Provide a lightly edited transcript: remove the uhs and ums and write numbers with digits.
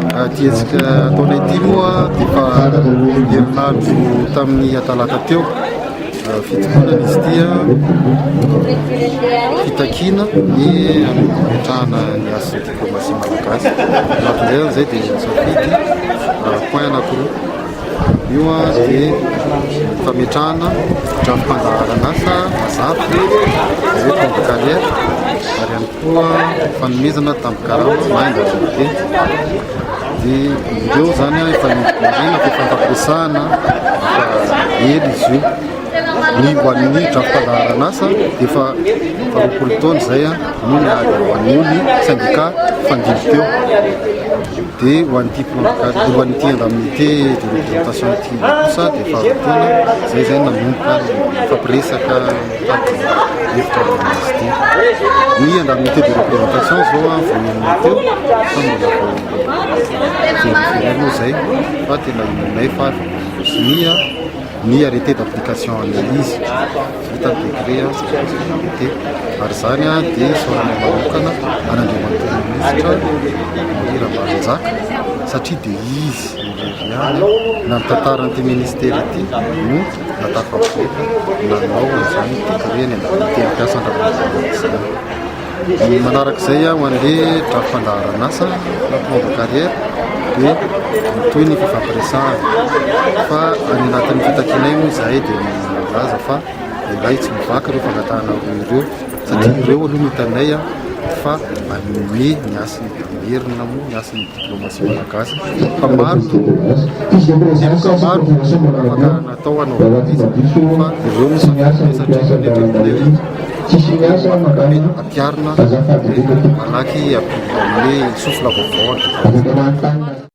Ity hetsika ataonay ity moa dia efa herinandro tamin'ny talata teo. Fitokonana izy ity, fitakiana ny hametrahana ny hasin'ny diplomasia malagasy. Anatin'izay izay dia nisafidy point anankiroa. Io dia fametrahana drafi-pandaharan'asa mazava, izay hoe plan de carrière, ary ihany koa fanomezana tambin-karama na indemnité. Dia ireo izany efa nojerena fa efa nifampiresahana efa ela izy io. Ny ho an'ny drafi-pandaharan'asa dia efa 20 taona izay no niady ho an'io ny syndicat fandimby teo. Dia ho an'ity plan de carrière, ho an'ity indemnité de représentation ity kosa dia efa 2 taona izay izay nanomboka nifampiresaka nitady hevitra avy amin'izy ity. Ny indemnité de représentation izao vao nenina teo fa mbola vao verifier aloha izay fa tena inoanay fa efa voasonia ny arrêté d'application an'ilay izy. Vita ny décret arrêté ary izany dia isaorana manokana an'Andriamatoa Minisitra Henri Rabary-Njaka satria dia izy irery ihany na ny tantaran'ity ministera ity no natafavoaka nanao an'izany décret ny indemnité mpiasan-dRabarinjaka izany. Ny manarak'izay ho an'ilay drafi-pandaharan'asa na plan de carrière dia mitohy ny fifampiresahana fa any anatin'ny fitakianay moa izahay dia milaza fa iray tsy mivaky ireo fangatahana roa ireo satria ireo aloha no hitanay fa manome ny hasin'ny merina moa ny hasin'ny diplomasia malagasy fa maro teboka maro afaka natao hanaovana izy fa ireo no safidinay satria eritreretinay hoe afaka ampiharina malaky hanome souffle vaovao.